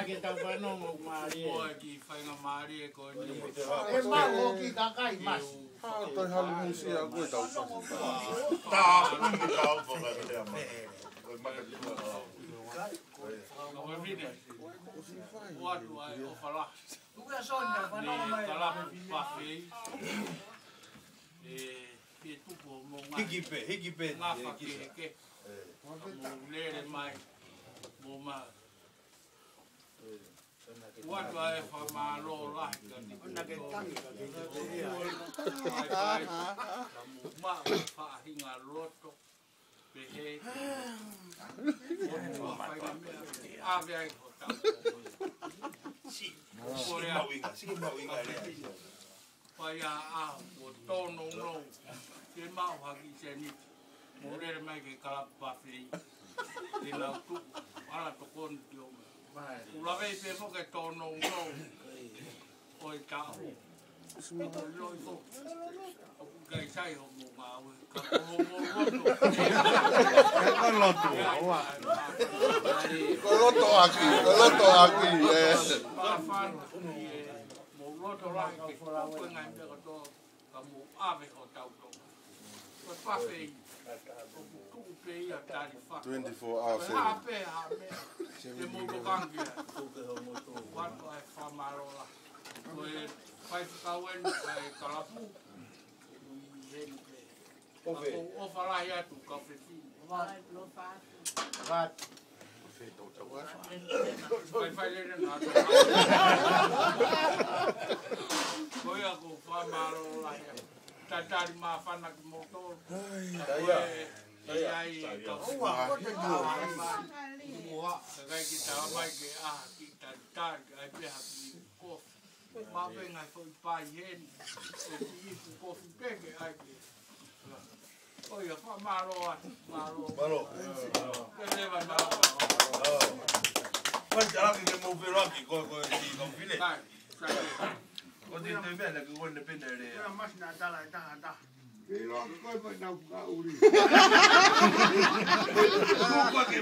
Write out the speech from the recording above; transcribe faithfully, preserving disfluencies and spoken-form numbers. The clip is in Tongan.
Ke tau fanongo mālie. Mua ki faingamālie ko eni. E mau o ki kakai masi. Hao toi halu musia ko e tau pasi. Tā, umi tā o toka ki te ama. Ko e maka ki te ama. Ka wafine. Uatu ai o fala. Uka soni a Ni fanongo mai. Kalapu Pafei. E, e tupu mo ngā. Hiki pē, hiki pē. Ngafa ke ke. Mo lele mai. Mo ma. Uatu ai fakamālō lahi ka ni. Ona ke tangi ka ke te ia. Ai, ai. Ka mo ma faʻahinga loto. Pehē. Mo ma faingamālie. Ave ai ko tau. Siki mauinga, siki mauinga lea. Fai a a ko tono no. Ke mau haki seni. Mo lele mai ke Kalapu Pafei. Ke nau tuku. Ala tokoni ki o. Ula vei pe fo ke tono no. Oi ka o. Mo loi fo. Kai sai ho mo ngāue. Ka ko ho mo loto. Ko loto. Ai, Ko loto aki, ko loto aki. Eh. Pāfana, ē, mo loto lahi ke kupu e ngaahi meʻa kotoa, ka mo ave hotau tonga. Ko e Pafei, ʻoku tuku pē ia tali faka. Twenty-four hours. Ko e hā pē ha meʻa, te mo tokanga ki ai. Uatu ai fakamālō lahi. Ko e faifekau eni, ko e Kalapu, ʻi heni pē. Ka ʻoku ou ʻofa lahi atu, kau fefine. Faifai lele na. Ko ia ko fakamālō lahi. Tatali māfana ki moutolu. Ko e, ʻe ai e kau. Kakai ki tala mai ke ʻaha ki talitali, ai pē ha kiʻi kofi. Mapenga foʻi pai heni. E kiʻi ipu kofi pē ke ai ke. ʻO ia, fakamālō atu, mālō. Mālō. Ke leva na. Ko e talaki ke mau feloaki, ko, ko e ki kau fine. Kai, kai. Ko te te mea na ke kone pena lea. Ia masi na tala e taha taha. Ke loa ke koe pa nau ka uri. Ko ke